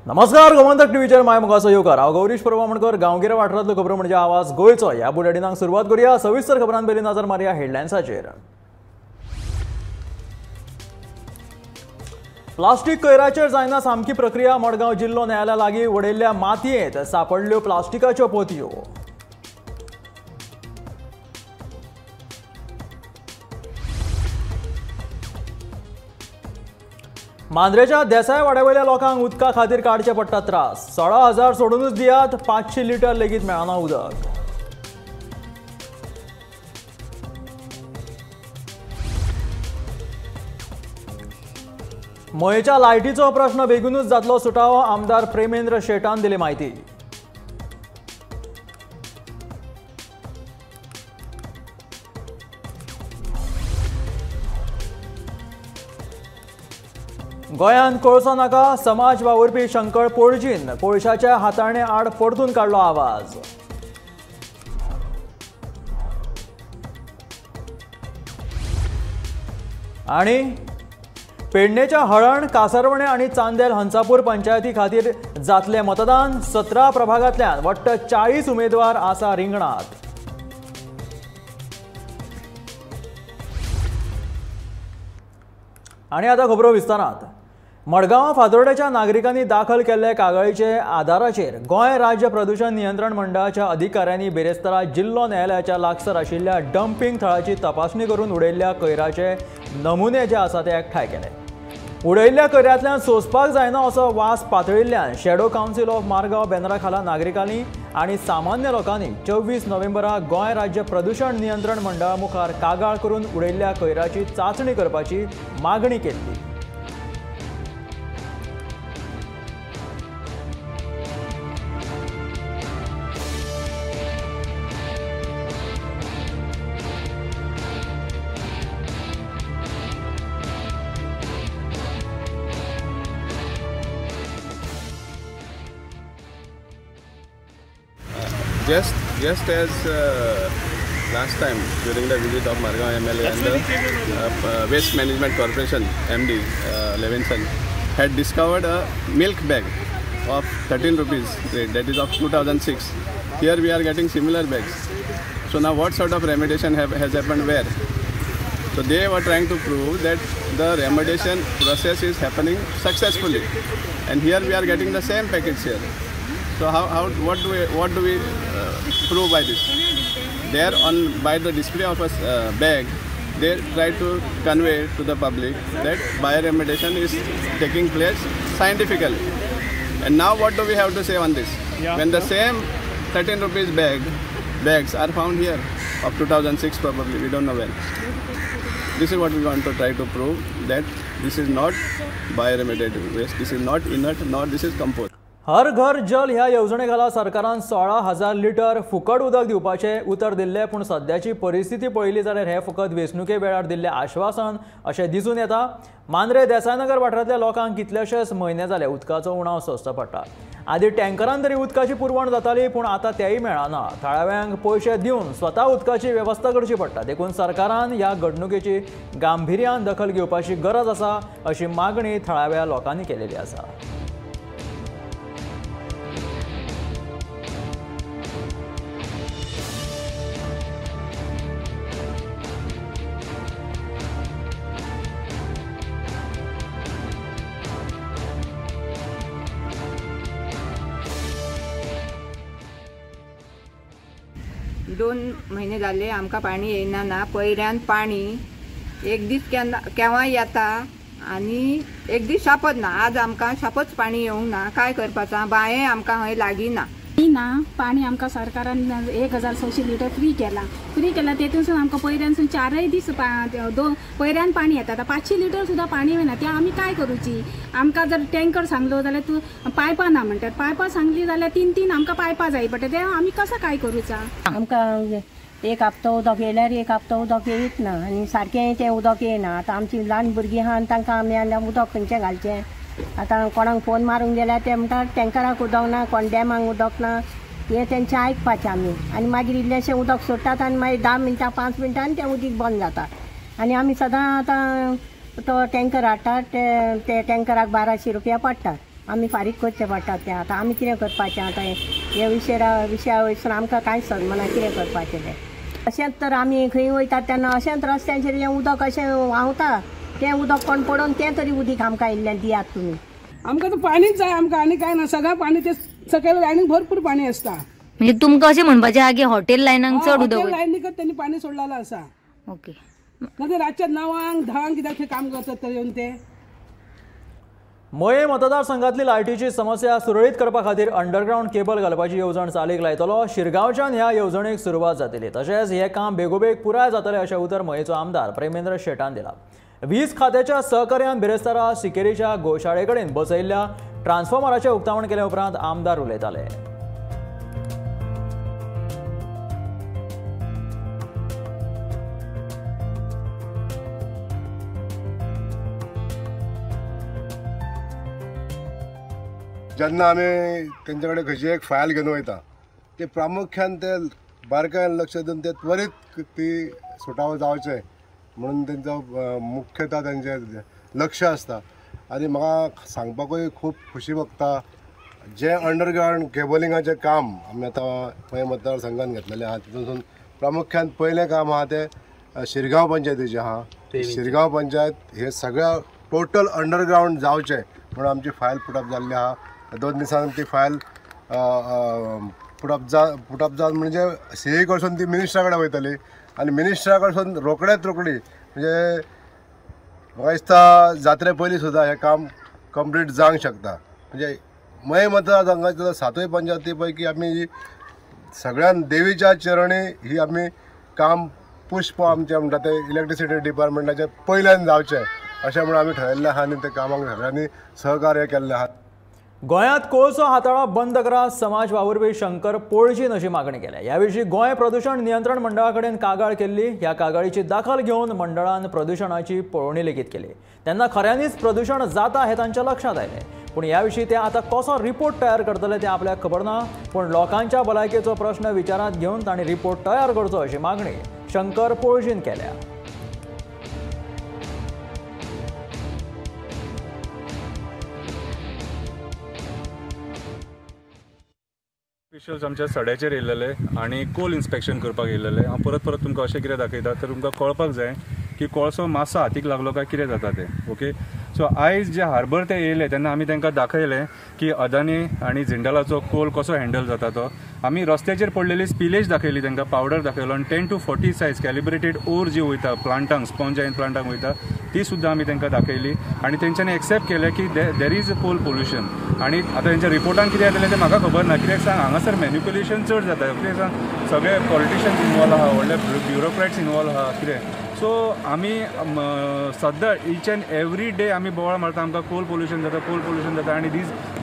नमस्कार, गोमंतक टीव्हीचेर my मुखाचो येवकार. हांव गौरीश प्रभामणकर. गांवगिऱ्या वाठारांतल्यो खबरो म्हणजे आवाज गोंयचो. ह्या बुलेटिनाक सुरवात करूया. सविस्तर खबरां पयलीं नजर मारया हेडलायन्साचेर. प्लास्टीक कोयराचेर जायना सामकी प्रक्रिया. मडगांव जिल्लो न्यायालया लागीं उडयल्ल्या मातयेंत सापडल्यो प्लास्टिकाच्यो पोतयो. मांद्रेच्या देसाय वाड्यावयल्या लोकांक उदका खातीर काडचे पडटा त्रास. 16,000 सोडूनच दियात, 500 लिटर लेगीत मेळना उदक. मयेच्या लायटीचो प्रश्न बेगीनूच जातलो सुटावो, आमदार प्रेमेंद्र शेटान दिली म्हायती. गोंयांत कोळसो नाका, समाज वावुरपी शंकर पोळजीन कोळशाच्या हाताळणे आड परतून काडलो आवाज. आनी पेडणेच्या हळण, कासरवणे आनी चांदेल हंसापूर पंचायती खातीर जातलें मतदान. 17 प्रभागांतल्यान वट्ट 40 उमेदवार आसा रिंगणांत. आनी आतां खबरो विस्तारांत. मडगांव फातोर्डेच्या नागरिकांनी दाखल केल्ले कागाळीचे आदाराचेर गोंय राज्य प्रदूषण नियंत्रण मंडळाच्या अधिकाऱ्यांनी बिरेस्तारा जिल्लो न्यायालयाच्या लागसार आशिल्ल्या डम्पिंग थळाची तपासणी करून उडयल्ल्या कोयराचे नमुने जे आसा ते एकठांय केले. उडयल्ल्या कोयरांतल्यान सोंसपाक जायना असो वास पातळिल्ल्यान शॅडो कावन्सील ऑफ मारगांव बॅनरा खाला नागरिकांनी आनी सामान्य लोकांनी 24 नोव्हेंबराक गोंय राज्य प्रदूषण नियंत्रण मंडळा मुखार कागाळ करून उडयल्ल्या कोयराची चांचणी करपाची मागणी केल्ली. Just as last time during the visit of Margao MLA and the Waste Management Corporation MD Levinson had discovered a milk bag of 13 rupees rate, that is of 2006. Here we are getting similar bags. So now what sort of remediation has happened where? So they were trying to prove that the remediation process is happening successfully, and here we are getting the same package here. So what do we prove by this? There on by the display of a bag, they try to convey to the public that bioremediation is taking place scientifically. And now what do we have to say on this? Yeah, when the same 13 rupees bags are found here of 2006 probably, we don't know when. This is what we want to try to prove, that this is not bioremediated waste, this is not inert, nor this is compost. हर घर जल ह्या येवजणे खाला सरकारान 16,000 litre फुकट उदक दिवपाचें उतर दिल्लें, पूण सद्याची परिस्थिती पळयली जाल्यार हें फकत वेंचणुके वेळार दिल्लें आश्वासन अशें दिसून येता. मांद्रे देसायनगर वाठारांतल्या लोकांक कितलेशेच म्हयने जाले उदकाचो उणाव सोंसचो पडटा. आदीं टँकरान तरी उदकाची पुरवण जाताली, पूण आतां तेंय मेळना. थळाव्यांक पयशे दिवन स्वता उदकाची वेवस्था करची पडटा. देखून सरकारान ह्या घडणुकेची गांभिर्यान दखल घेवपाची गरज आसा अशी मागणी थळाव्या लोकांनी केलेली आसा. दोन म्हयने जाले आमकां पाणी येयना ना, पयऱ्यान पाणी एक दीस केन्ना केव्हाय येता आनी एक दीस शापत ना. आज आमकां शापच पाणी येवंक ना, काय करपाचा? बांये आमकां हय लागीं ना. ना पाणी आमकां सरकारान 1600 लिटर फ्री केलां, फ्री केलां तेतूनसून आमकां पयऱ्यानसून 4 दीस दोन पयऱ्यान पाणी येता. आतां 500 लिटर सुद्दां पाणी येना, तें आमी काय करूची? आमकां जर टँकर सांगलो जाल्यार तूं पायपां ना म्हणटात, पायपां सांगली जाल्यार 3-3 आमकां पायपां जाय पडटा, तें आमी कसो काय करूचा? आमकां एक हप्तो उदक येयल्यार एक हप्तो उदक येयत ना आनी सारकें तें उदक येयना. आतां आमची ल्हान भुरगीं आहा आनी तांकां आमी आनी उदक खंयचें घालचें? आतां कोणाक फोन मारूंक गेल्यार ते म्हणटात टँकराक उदक ना, कोण डॅमाक उदक ना, हें तेंचें आयकपाचें आमी. आनी मागीर इल्लेंशें उदक सोडटात आनी मागीर 10 मिनटां 5 मिनटांनी तें उदीक बंद जाता. आनी आमी सदां आतां तो टँकर हाडटात, ते टँकराक 1200 रुपया पडटात. आमी फारीक करचें पडटा तें. आतां आमी कितें करपाचें आतां हे विशया वयरसून आमकां कांयच समजना कितें करपाचें तें. अशेंच तर आमी खंय वयतात तेन्ना अशेंच रस्त्यांचेर हें उदक अशें व्हांवता, तें उदक कोण पडोवन तें तरी उदीक आमकां इल्लें दियात तुमी. आमकां तर पाणीच जाय, आमकां आनी कांय ना. सगळें पाणी ते सकयल लायनीक भरपूर पाणी आसता. म्हणजे तुमकां अशें म्हणपाचें आहा की हॉटेल लायनाक चड उदक लायनीकच त्यांनी पाणी सोडलेलें आसा. ओके. ना रातच्या 9 10 कित्याक थंय काम करतात तर येवन ते. मये मतदारसंघातली लायटीची समस्या सुरळीत करपा खातीर अंडरग्रावंड केबल घालपाची येवजण चालीक लायतलो. शिरगांवच्यान ह्या येवजणेक सुरवात जातली, तशेंच हें काम बेगोबेग पुराय जातलें अशें उतर मयेचो आमदार प्रेमेंद्र शेटान दिला. वीज खात्याच्या सहकार्यान बिरेस्तारा सिकेरीच्या गोशाळे कडेन बसयल्ल्या ट्रान्सफॉर्मराचें उक्तावण केले उपरांत आमदार उलयताले. जेन्ना आमी तेंचे कडेन खंयची एक फायल घेवन वयता ते प्रामुख्यान ते बारकायेन लक्ष दिवन ते त्वरीत ती सुटावो जावचें म्हणून तेंचो मुख्यता तेंचें लक्ष आसता. आनी म्हाका सांगपाकूय खूब खुशी भोगता, जें अंडरग्रावंड केबलिंगाचें काम आमी आतां मये मतदारसंघान घेतलेलें आहा तितून प्रामुख्यान पयलें काम आहा तें शिरगांव पंचायतीचें आहा. शिरगांव पंचायत हे सगळ्या टोटल अंडरग्रावंड जावचें म्हणून आमची फायल पुटअप जाल्ली आहा. 2 दिसांनी ती फायल पुटअप जावन म्हणजे सीए कडसून ती मिनिस्टरा कडेन वयतली आनी मिनिस्टरा कडसून रोखडेच रोखडी म्हणजे म्हाका दिसता जात्रे पयलीं सुद्दां हें काम कंप्लीट जावंक शकता. म्हणजे मये मतदारसंघाच्या 7 पंचायती पैकी आमी सगळ्यान देवीच्या चरणी ही आमी काम पुष्प आमचें म्हणटा तें इलेक्ट्रिसिटी डिपार्टमेंटाचें पयल्यान जावचें अशें म्हणून आमी ठरयल्लें आहा आनी त्या कामाक सगळ्यांनी सहकार्य केल्लें आहा. गोंयांत कोळसो हाताळप बंद करा, समाज वावुरपी शंकर पोळजीन अशी मागणी केल्या. ह्या विशीं गोंय प्रदूषण नियंत्रण मंडळा कडेन कागाळ केल्ली. ह्या कागाळीची दखल घेवन मंडळान प्रदूषणाची पळोवणी लेगीत केली. तेन्ना खऱ्यांनीच प्रदूषण जाता हें तांच्या लक्षांत आयलें. पूण ह्या विशीं ते आतां कसो रिपोर्ट तयार करतले तें आपल्याक खबर ना. पूण लोकांच्या भलायकेचो प्रश्न विचारांत घेवन तांणी रिपोर्ट तयार करचो अशी मागणी शंकर पोळजीन केल्या. ऑफिशियल्स आमच्या सड्याचेर येयल्ले आनी कोल इन्स्पेक्शन करपाक येयल्ले. हांव परत परत तुमकां अशें कितें दाखयता तर तुमकां कळपाक जाय की कोळसो मातसो हातीक लागलो काय कितें जाता तें. ओके, सो आयज जे हार्बर ते येयले तेन्ना आमी तांकां दाखयलें की अदानी आनी जिंदालाचो कोल कसो हँडल जाता तो. आमी रस्त्याचेर पडलेली स्पिलेज दाखयली तांकां, पावडर दाखयलो आनी 10 to 40 size calibrated ore जी वयता प्लांटांक, स्पॉन्ज आनी प्लांटांक वयता ती सुद्दां आमी तांकां दाखयली आनी तेंच्यांनी एक्सेप्ट केलें की there is a coal pollution. आनी आतां तेंच्या रिपोर्टान कितें येतलें तें म्हाका खबर ना, कित्याक सांग हांगासर मॅन्युपुलेशन चड जाता. कित्याक सांग सगळे पॉलिटिशियन्स इनवॉल्व आहा, व्हडले ब्युरोक्रॅट्स इनवॉल्व आहा कितें. सो आमी सद्दां इच एंड एवरी डे आमी बोवाळ मारता आमकां कोल पोल्युशन जाता, कोल पोल्युशन जाता आनी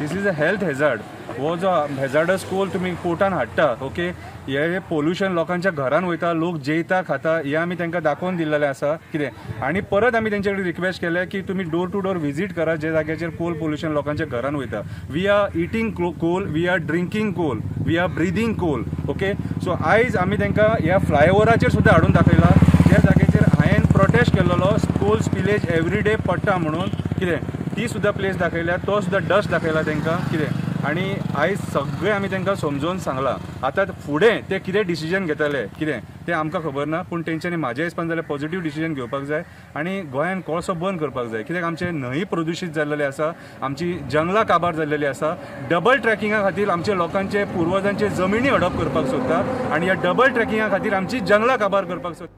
this is a health hazard. हो जो हेजार्डस कोल तुमी पोर्टान हाडटा, ओके, हे पोल्युशन लोकांच्या घरान वयता, लोक जेयता खाता, हें आमी तांकां दाखोवन दिल्लें आसा कितें. आनी परत आमी तेंचे कडेन रिक्वेस्ट केलें की तुमी डोर टू डोर विजीट करा जे जाग्याचेर कोल पोल्युशन लोकांच्या घरान वयता. We are eating coal, we are drinking coal, we are breathing coal. Okay, so आयज आमी तांकां ह्या फ्लायओवराचेर सुद्दां हाडून दाखयला ज्या जाग्याचेर हांवें प्रोटेस्ट केल्लो कोल स्पिलेज एवरी डे पडटा म्हणून कितें, ती सुद्दां प्लेस दाखयल्या, तो सुद्दां डस्ट दाखयला तांकां कितें. आनी आयज सगळें आमी तांकां समजोवन सांगलां. आतां फुडें ते कितें डिसिजन घेतले कितें तें आमकां खबर ना, पूण तेंच्यांनी म्हाज्या हिसपान जाल्यार पॉझिटीव डिसिजन घेवपाक जाय आनी गोंयान कोळसो बंद करपाक जाय. कित्याक आमचे न्हंय प्रदुशीत जाल्लेले आसा, आमची जंगलां काबार जाल्लेली आसा, डबल ट्रॅकिंगा खातीर आमचे लोकांचे पुर्वजांचे जमिनी हडप करपाक सोदता आनी ह्या डबल ट्रॅकिंगा खातीर आमची जंगलां काबार करपाक सोदता.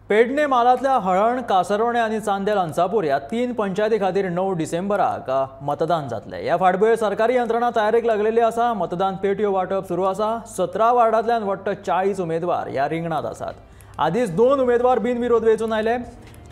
पेडणे म्हालांतल्या हळण, कासरवणे आनी चांदेल अंसापूर ह्या 3 पंचायती खातीर 9 डिसेंबराक मतदान जातलें. ह्या फाटभुंयेर सरकारी यंत्रणा तयारेक लागलेली आसा. मतदान पेटयो वांटप सुरू आसा. 17 वार्डांतल्यान वट्ट 40 उमेदवार ह्या रिंगणांत आसात. आदींच 2 उमेदवार बिनविरोध वेंचून आयले.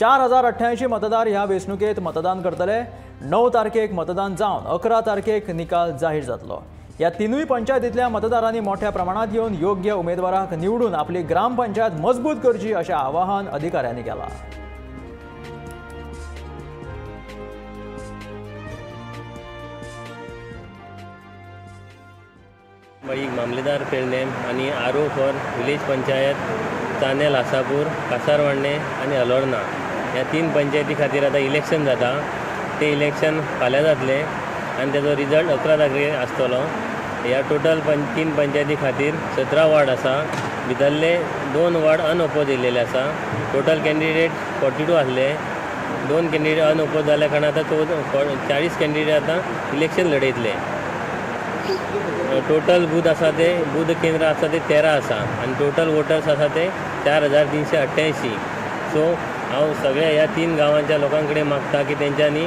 4088 मतदार ह्या वेंचणुकेंत मतदान करतले. 9 तारखेक मतदान जावन 11 तारखेक निकाल जाहीर जातलो. ह्या 3 पंचायतींतल्या मतदारांनी मोठ्या प्रमाणात येवन योग्य उमेदवाराक निवडून आपली ग्रामपंचायत मजबूत करची अशें आवाहन अधिकाऱ्यांनी केलां. मामलेदार पेडणेम आनी RO for village panchayat Chandel Hasapur, Kasarvadne आनी हलोर्ना ह्या 3 पंचायती खातीर आतां इलेक्शन जाता. ते इलेक्शन फाल्यां जातलें. आनी तेजो रिजल्ट 11 तारखेर आसतलो. ह्या टोटल 3 पंचायती खातीर 17 वार्ड आसा. भितरले 2 वार्ड अनओपोज येयलेले आसा. टोटल कॅन्डिडेट 42 आसले. 2 कॅन्डिडेट अनओपोज जाल्या कारणान आतां 40 कॅन्डिडेट आतां इलेक्शन लडयतले. टोटल बूथ आसा ते बूथ केंद्र आसा ते 13 आसा आनी टोटल वोटर्स आसा ते 4388. सो हांव सगळ्या ह्या 3 गांवांच्या लोकां कडेन मागता की तेंच्यांनी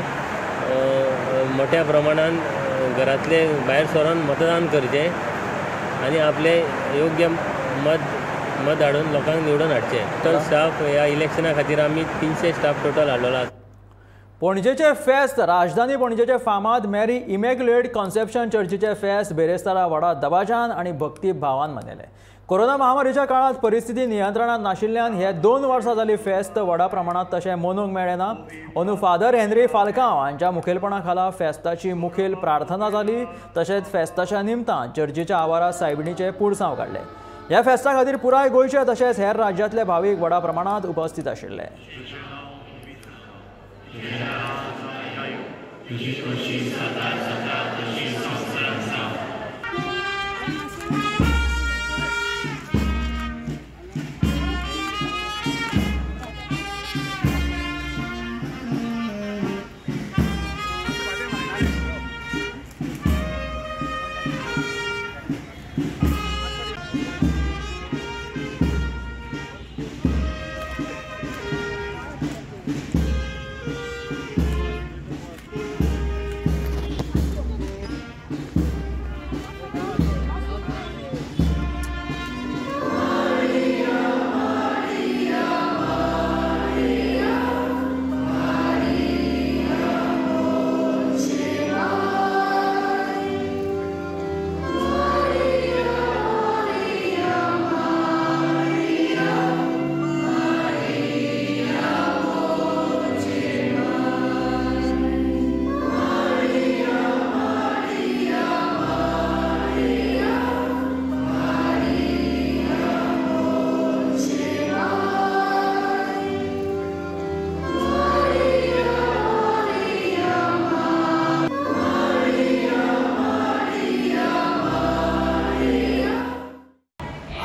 मोठ्या प्रमाणान घरांतले भायर सरून मतदान करचें आनी आपलें योग्य मत हाडून लोकांक निवडून हाडचें. टोटल स्टाफ ह्या इलेक्शना खातीर आमी 300 स्टाफ टोटल हाडलेलो आसा. पणजेचे फेस्त राजधानी पणजेचे फामाद मॅरी इमॅक्युलेट कॉन्सेप्शन चर्चीचे फेस्त बेरेस्तारा व्हडा दबाज्यान आनी भक्ती भावान मनयले. कोरोना महामारीच्या काळात परिस्थिती नियंत्रणात नाशिल्ल्यान हे 2 वर्सां जाली फेस्त व्हडा प्रमाणात तशें मनोवंक मेळ्ळें ना. अंदू फादर हेनरी फाल्कांव हांच्या मुखेलपणा खाला फेस्ताची मुखेल प्रार्थना जाली. तशेंच फेस्ताच्या निमतान चर्चीच्या आवारात सायबिणीचे पुरसांव काडले. ह्या फेस्ता खातीर पुराय गोंयचे तशेंच हेर राज्यांतले भावीक व्हडा प्रमाणात उपस्थित आशिल्ले.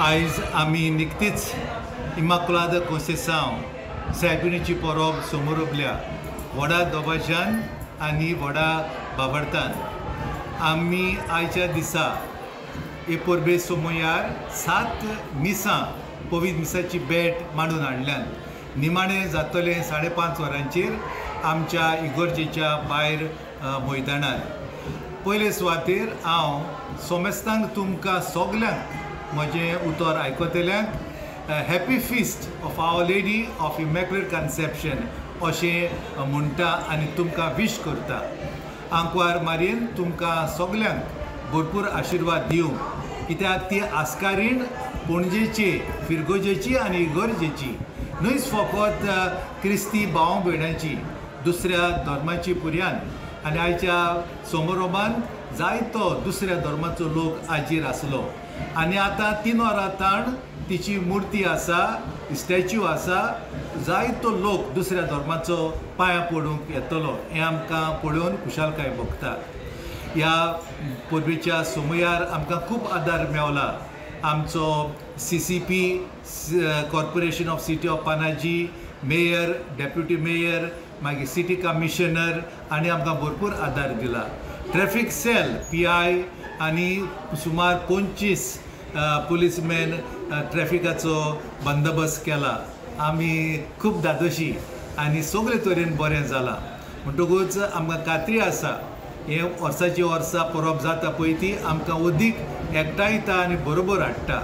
आयज आमी निकतीच इमाकुलाद कोंसेसांव सायबिणीची परब समोरपल्या व्हडा दबाज्यान आनी व्हडा बाबडतान. आमी आयच्या दिसा हे परबे सोमयार 7 मिसां पवित्र मिसाची भेट मांडून हाडल्यान. निमाणें जातलें 5:30 वरांचेर आमच्या इगर्जेच्या भायर मैदानार. पयले सुवातेर हांव सोमेस्तांक तुमकां सगल्यांक म्हजें उतर आयकतल्यांक happy feast of our lady of immaculate conception अशें म्हणटा आनी तुमकां विश करता. आंकवार मारयेन तुमकां सगल्यांक भरपूर आशिर्वाद दिवं, कित्याक ती आस्कारीण पणजेची, फिरगोजेची आनी इगर्जेची न्हयच फकत क्रिस्ती भाव भयणांची, दुसऱ्या धर्माची पुर्यान. आनी आयच्या समारोभान जायतो दुसऱ्या धर्माचो लोक हाजीर आसलो. आनी आतां 3 वरां ताण तिची मुर्ती आसा, स्टॅच्यू आसा, जायतो लोक दुसऱ्या धर्माचो पांयां पडूंक येतलो हें आमकां पळोवन खुशालकाय भोगता. ह्या परबेच्या समयार आमकां खूब आदार मेवला. आमचो CCP, corporation of city of Panaji, mayor, deputy mayor, मागीर सिटी कमिशनर आनी आमकां भरपूर आदार दिला. ट्रॅफिक सेल PI आनी सुमार 25 पुलीसमॅन ट्रॅफिकाचो बंदोबस्त केला. आमी खूब धादोशी आनी सगळे तरेन बरें जालां. म्हणटकूच आमकां खात्री आसा हे वर्साची वर्सां परब जाता पळय ती आमकां अदीक एकठांयता आनी बरोबर हाडटा.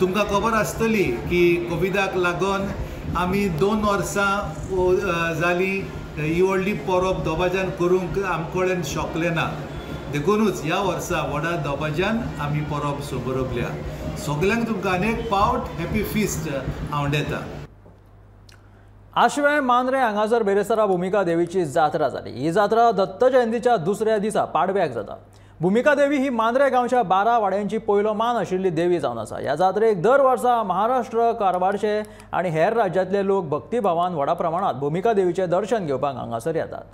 तुमकां खबर आसतली की कोविडाक लागून आमी 2 वर्सां जालीं ही व्हडली परब दबाज्यान करूंक आमचे कडेन शकले ना. देखूनच ह्या वर्सा व्हडा दबाज्यान आमी परब समोरपल्या. सगल्यांक तुमकां अनेक पावट हॅपी फिस्ट आवडेता. आश्वें मांद्रें हांगासर बेरेस्तारा भुमिका देवीची जात्रा जाली. ही जात्रा दत्त जयंतीच्या दुसऱ्या दिसा पाडव्याक जाता. भुमिका देवी ही मांद्रें गांवच्या 12 वाड्यांची पयलो मान आशिल्ली देवी जावन आसा. ह्या जात्रेक दर वर्सा महाराष्ट्र, कारवारचे आनी हेर राज्यांतले लोक भक्तिभावान व्हडा प्रमाणात भुमिका देवीचें दर्शन घेवपाक हांगासर येतात.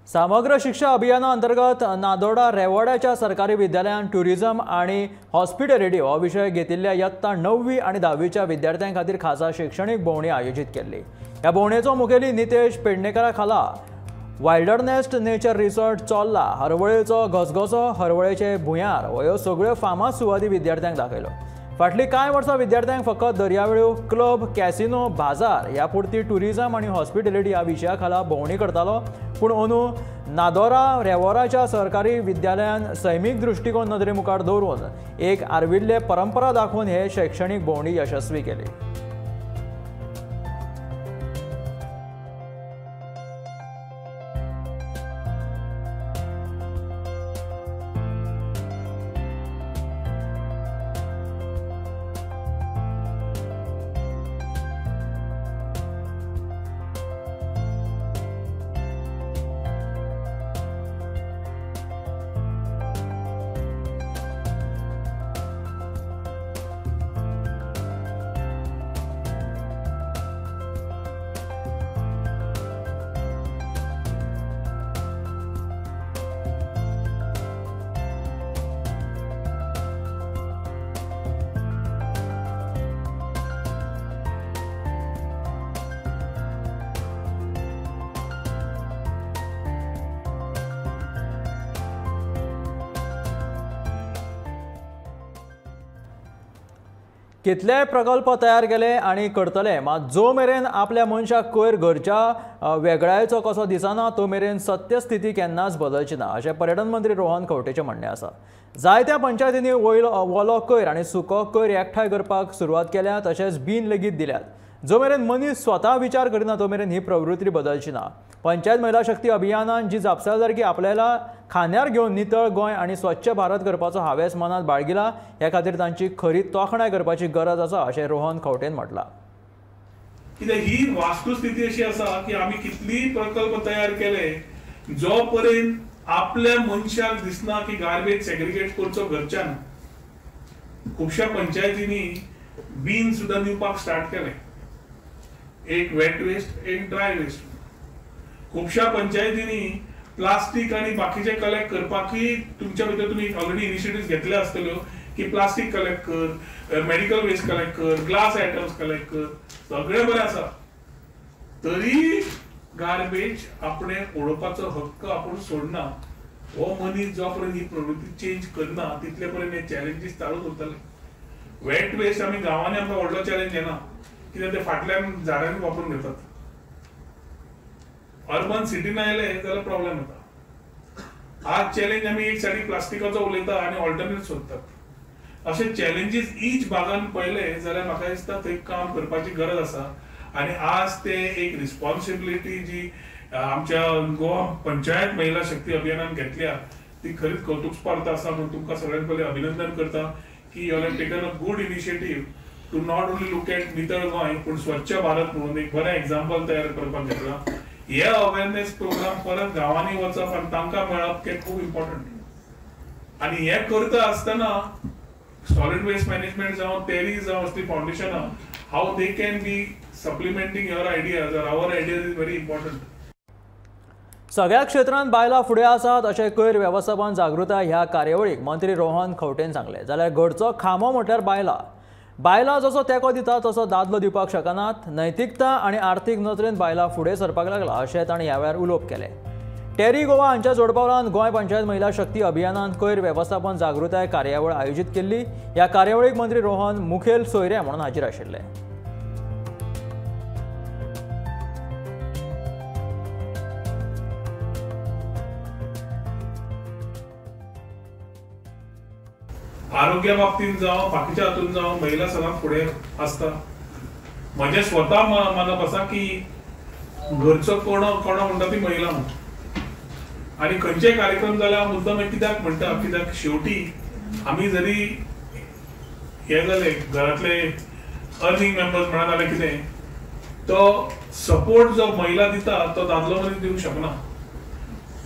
समग्र शिक्षा अभियाना अंतर्गत नादोडा रेवोड्याच्या सरकारी विद्यालयान टुरिझम आनी हॉस्पिटॅलिटी हो विशय घेतिल्ल्या यत्ता 9वी आनी 10वीच्या विद्यार्थ्यां खातीर खासा शिक्षणीक भोंवडी आयोजीत केल्ली. ह्या भोंवडेचो मुखेली नितेश पेडणेकरा खाला वायल्डरनेस्ट नेचर रिसॉर्ट चोल्ला, हरवळेचो घसघसो, हरवळेचे भुंयार ह्यो सगळ्यो फामाद सुवाती विद्यार्थ्यांक दाखयलो. फाटलीं कांय वर्सां विद्यार्थ्यांक फकत दर्यावेळो, क्लब, कॅसिनो, बाजार ह्या पुरती टुरिझम आनी हॉस्पिटॅलिटी ह्या विशया खाला भोंवडी करतालो. पूण अंदू नादोरा रेवोराच्या सरकारी विद्यालयान सैमीक दृश्टिकोन नदरे मुखार दवरून एक आर्विल्ले परंपरा दाखोवन हे शैक्षणीक भोंवडी यशस्वी केली. कितलेय प्रकल्प तयार केले आनी करतले, मात जो मेरेन आपल्या मनशाक कोयर घरच्या वेगळायचो कसो दिसना तो मेरेन सत्यस्थिती केन्नाच बदलची ना अशें पर्यटन मंत्री रोहन खंवटेचें म्हणणें आसा. जायत्या पंचायतींनी वोलो कोयर आनी सुको कोयर एकठांय करपाक सुरवात केल्या, तशेंच बीन लेगीत दिल्यात. जो मेरेन मनीस स्वता विचार करिना तो मेरेन ही प्रवृत्ती बदलची ना. पंचायत महिला शक्ती अभियानान जी जापसालदारकी आपल्याला खांद्यार घेवन नितळ गोंय आनी स्वच्छ भारत करपाचो हावेस मनात बाळगिला, ह्या खातीर तांची खरी तोखणाय करपाची गरज आसा अशें रोहन खंवटेन म्हटलां. कित्याक ही वास्तुस्थिती अशी आसा की आमी कितलीय प्रकल्प तयार केले जो पर्यंत आपल्या मनशाक दिसना की गार्बेज सेग्रिगेट करचो घरच्यान. खुबश्या पंचायतींनी बीन सुद्दां दिवपाक स्टार्ट केलें, एक वेट वेस्ट एक ड्राय वेस्ट. खुबश्या पंचायतींनी प्लास्टीक आनी बाकीचे कलेक्ट करपाकय तुमच्या भितर तुमी ऑलरेडी इनिशिएटिव्ह घेतले आसतल्यो की प्लास्टीक कलेक्ट कर, मेडिकल वेस्ट कलेक्ट कर, ग्लास आयटम्स कलेक्ट कर, सगळें बरें आसा. तरी गार्बेज आपणे उडोवपाचो हक्क आपूण सोडना. हो मनीस जो पर्यंत ही प्रवृत्ती चेंज करना तितले पर्यंत हे चॅलेंजीस चालूच उरतले. वेट वेस्ट आमी गांवांनी आमकां व्हडलो चॅलेंज येना कित्याक ते फाटल्यान झाडांनी वापरून घेतात. अर्बन सिटीन आयले जाल्यार प्रॉब्लेम येता. आज चॅलेंज आमी एक सायडीक प्लास्टिकाचो उलयता आनी ऑल्टरनेट सोदतात. अशे चॅलेंजीस ईच भागान पळयले जाल्यार म्हाका दिसता थंय काम करपाची गरज आसा. आनी आज ते एक रिस्पॉन्सिबिलिटी जी आमच्या गोवा पंचायत महिला शक्ती अभियानान घेतल्या ती खरीच कौतुकस्पार्थ आसा. म्हणून तुमकां सगळ्यांत पयलीं अभिनंदन करता की you have taken a good initiative to not only look at नितळ गोंय पूण स्वच्छ भारत म्हणून एक बरें एग्जाम्पल तयार करपाक घेतला. हे अवेरनेस प्रोग्राम परत गांवांनी वचप आनी तांकां मेळप हें खूब इम्पॉर्टंट. आनी हें करता आसतना सॉलिड वेस्ट मॅनेजमेंट जावं, टेरी जावं, असली फावंडेशनां how they can be supplementing your ideas or our ideas is very important. सगळ्या क्षेत्रांत बायलां फुडें आसात अशें कोयर वेवस्थापन जागृताय ह्या कार्यावळीक मंत्री रोहन खंवटेन सांगलें. जाल्यार घरचो खांबो म्हटल्यार बायलां. बायलां जसो तेंको दिता तसो दादलो दिवपाक शकनात. नैतिकता आनी आर्थीक नदरेन बायलां फुडें सरपाक लागला अशें तांणी ह्या वेळार उलोवप केलें. टेरी गोवा हांच्या जोडपावलान गोंय पंचायत महिला शक्ती अभियानान कोयर वेवस्थापन जागृताय कार्यावळ आयोजीत केल्ली. ह्या कार्यावळीक मंत्री रोहन मुखेल सोयरे म्हणून हाजीर आशिल्ले. आरोग्या बाबतींत जावं बाकीच्या हातून जावं महिला सदांच फुडें आसता. म्हजें स्वता मानप आसा की घरचो कोणो कोणो म्हणटा ती महिला म्हणून. आनी खंयचेय कार्यक्रम जाल्यार हांव मुद्दम हें कित्याक म्हणटा कित्याक शेवटी आमी जरी हे जाले घरांतले अर्निंग मेंबर्स म्हणा जाल्यार कितें तो सपोर्ट जो महिला दिता तो दादलो मनीस दिवंक शकना.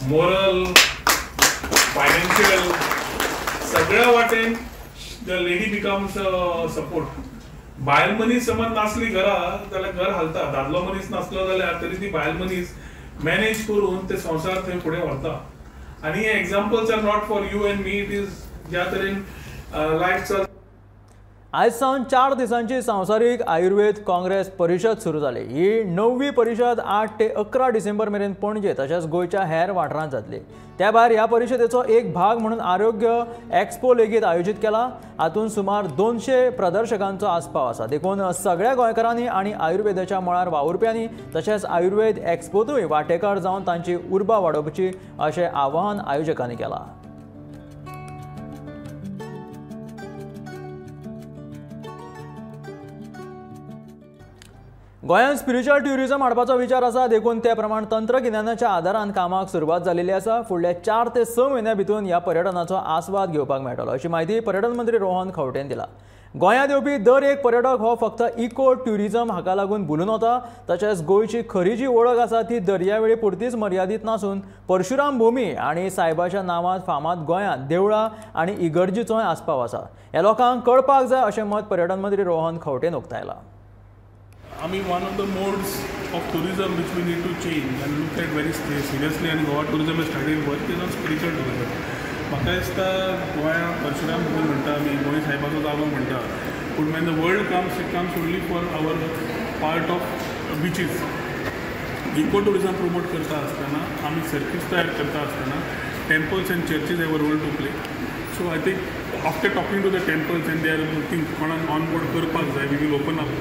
मोरल, फायनान्शियल सगळ्या वाटेन the lady becomes support. बायल मनीस समज नासली घरा जाल्यार घर हालता. दादलो मनीस नासलो जाल्यार तरी ती बायल मनीस मॅनेज करून ते संवसार थंय फुडें व्हरता. आनी हे examples are not for you and me, it is ज्या तरेन लायफ चल. आयज सावन 4 दिसांची संवसारीक आयुर्वेद काँग्रेस परिशद सुरू जाली. ही 9वी परिशद 8 ते 11 डिसेंबर मेरेन पणजे तशेंच गोंयच्या हेर वाठारांत जातली. त्या भायर ह्या परिशदेचो एक भाग म्हणून आरोग्य एक्सपो लेगीत आयोजीत केला. हातूंत सुमार 200 प्रदर्शकांचो आस्पाव आसा. देखून सगळ्या गोंयकारांनी आनी आयुर्वेदाच्या मळार वावुरप्यांनी तशेंच आयुर्वेद एक्सपोतूय वांटेकार जावन तांची उर्बा वाडोवची अशें आवाहन आयोजकांनी केलां. गोंयांत स्पिरिच्युअल ट्युरिझम हाडपाचो विचार आसा, देखून ते प्रमाण तंत्रगिन्यानाच्या आदारान कामाक सुरवात जाल्ली आसा. फुडल्या 4 ते 6 म्हयन्या भितर ह्या पर्यटनाचो आस्वाद घेवपाक मेळटलो अशी म्हायती पर्यटन मंत्री रोहन खंवटेन दिला. गोंयांत येवपी दर एक पर्यटक हो फक्त इको ट्युरिझम हाका लागून भुलून वता. तशेंच गोंयची खरी जी वळख आसा ती दर्यावेळी पुरतीच मर्यादीत नासून परशुराम भूमी आनी सायबाच्या नांवान फामाद गोंयांत देवळां आनी इगर्जीचोय आस्पाव आसा. ह्या लोकांक कळपाक जाय अशें मत पर्यटन मंत्री रोहन खंवटेन उक्तायलां. आमी one of the modes of tourism which we need to change and look at very seriously आनी Goa tourism is started work is on spiritual tourism. म्हाका दिसता गोंया परशुराम भूमी म्हणटा आमी, गोंय सायबाचो जागो म्हणटा, पूण when the world comes it comes only for our part of beaches. Eco tourism promote करता आसतना आमी सर्किट्स तयार करता आसतना temples and churches have a role to play. So I think after talking to the temples and they are looking कोणाक on board करपाक जाय, we will open up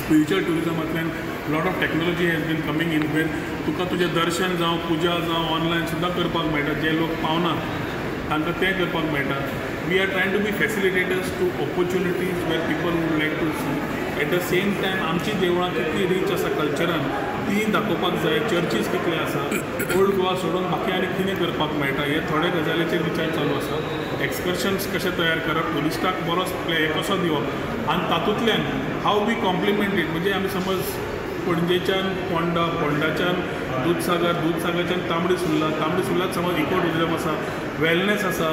spiritual ट्युरिजमांतल्यान lot of technology has been coming in where तुका तुजें दर्शन जावं पुजा जावं online सुद्दां करपाक मेळटा. जे लोक पावनात तांकां तें करपाक मेळटा. We are trying to be facilitators to opportunities where people would like to see. At the same time आमची देवळां कितली रीच आसा कल्चरान ती दाखोवपाक जाय. चर्चीस कितले आसा, ओल्ड गोवा सोडून बाकी आनी कितें करपाक मेळटा, हे थोडे गजालीचेर विचार चालू आसा. एक्सकर्शन्स कशें तयार करप, ट्युरिस्टाक बरो प्ले कसो दिवप आनी तातूंतल्यान how we complement it. म्हणजे आमी समज पणजेच्यान पोंडा, पोंडाच्यान दुदसागर, दुदसागरच्यान तांबडी सुर्ला, तांबडी सुर्लात समज इको ट्युरिजम आसा, वेलनेस आसा,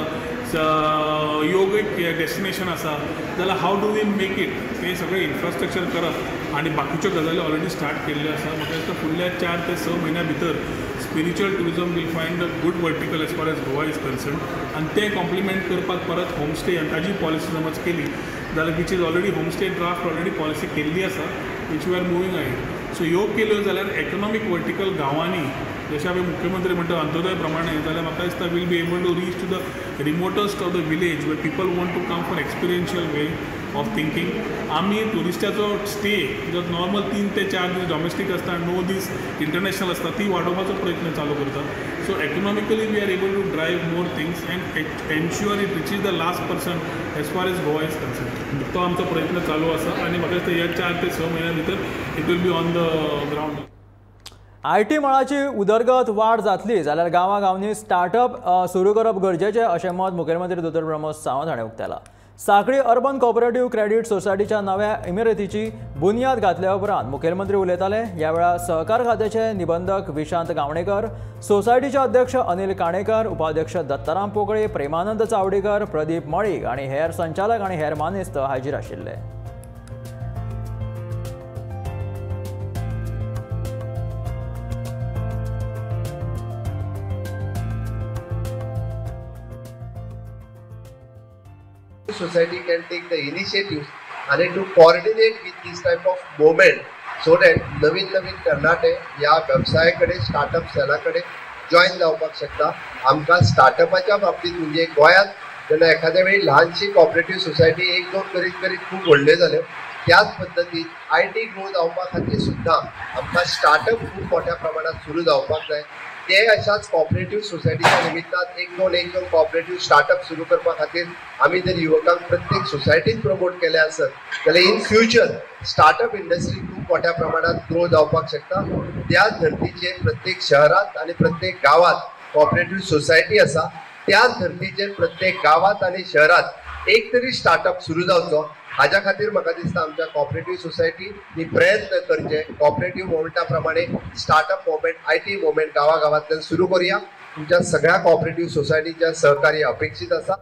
योगीक डेस्टिनेशन आसा, जाल्यार how do we make it हें सगळें इन्फ्रास्ट्रक्चर करप आनी बाकीच्यो गजाली ऑलरेडी स्टार्ट केल्ल्यो आसा. म्हाका दिसता फुडल्या 4 ते 6 म्हयन्या भितर spiritual tourism will find a good vertical as far as Goa is concern. आनी तें कॉम्प्लिमेंट करपाक परत होमस्टे आनी ताजी पॉलिसी समज केली जाल्यार which is already homestay draft already policy केल्ली आसा which we are moving ahead. So ह्यो केल्यो जाल्यार इकॉनॉमीक वर्टिकल गांवांनी जशें आमी मुख्यमंत्री म्हणटा अंत्योदय प्रमाणे जाल्यार म्हाका दिसता will be able to reach to the remotest of the village where people want to come for experiential way of thinking. आमी ट्युरिस्टाचो स्टे जो नॉर्मल 3 ते 4 दीस डॉमेस्टीक आसता, 9 दीस इंटरनॅशनल आसता, ती वाडोवपाचो प्रयत्न चालू करता. So economically we are able to drive more things and ensure it reaches the last person as far as Goa is concern. तो आमचो प्रयत्न चालू आसा आनी म्हाका दिसता ह्या 4 ते 6 म्हयन्या भितर it will be on the ground. IT मळाची उदरगत वाड जातली जाल्यार गांवागांवांनी स्टार्टअप सुरू करप गरजेचें अशें मत मुखेलमंत्री दोतोर प्रमोद सावंत हाणें उक्तायलां. साखळी अर्बन कॉपरेटिव्ह क्रेडीट सोसायटीच्या नव्या इमारतीची बुन्याद घातल्या उपरांत मुखेलमंत्री उलयताले. ह्या वेळार सहकार खात्याचे निबंधक विशांत गावणेकर, सोसायटीचे अध्यक्ष अनिल काणेकर, उपाध्यक्ष दत्ताराम पोकळे, प्रेमानंद चावडेकर, प्रदीप मळीक आनी हेर संचालक आनी हेर मानेस्त हाजीर आशिल्ले. Society can take the initiatives and to coordinate with this type of movement so that नवीन नवीन तरणाटे ह्या वेवसायाकडे स्टार्टअप सेलाकडे जॉईन जावपाक शकता. आमकां स्टार्टअपाच्या बाबतींत म्हणजे गोंयांत जेन्ना एखाद्या वेळी ल्हानशी कॉपरेटिव्ह सोसायटी 1-2 करीत करीत खूब व्हडल्यो जाल्यो, त्याच पद्दतीन IT grow जावपा खातीर सुद्दां आमकां स्टार्टअप खूब मोठ्या प्रमाणात सुरू जावपाक जाय. ते अशाच कॉपरेटिव्ह सोसायटीच्या निमित्तान 1-2 कॉपरेटिव्ह स्टार्टअप सुरू करपा खातीर आमी जर युवकांक प्रत्येक सोसायटीन प्रमोट केले आसत जाल्यार इन फ्युचर स्टार्टअप इंडस्ट्री खूब मोठ्या प्रमाणात ग्रो जावपाक शकता. त्याच धर्तीचेर प्रत्येक शहरात आनी प्रत्येक गांवांत कॉपरेटिव्ह सोसायटी आसा, त्याच धर्तीचेर प्रत्येक गांवांत आनी शहरात एक तरी स्टार्टअप सुरू जावचो हाज्या खातीर म्हाका दिसता आमच्या कॉपरेटिव्ह सोसायटीनी प्रयत्न करचे. कॉपरेटिव्ह मुवमेंटा प्रमाणे स्टार्टअप मुवमेंट, IT movement गांवागांवांतल्यान सुरू करूया. तुमच्या सगळ्या कॉपरेटिव्ह सोसायटीच्या सहकार्य अपेक्षीत आसा.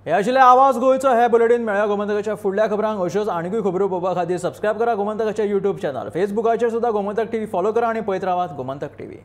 हे आशिल्ले आवाज गोंयचो हे बुलेटीन. मेळया गोमंतकाच्या फुडल्या खबरांक. अश्योच आनीकूय खबरो पळोवपा खातीर सबस्क्रायब करा गोमंतकाचे यूट्यूब चॅनल, फेसबुकाचेर सुद्दां गोमंतक टीव्ही फॉलो करा आनी पळयत रावात गोमंतक टीव्ही.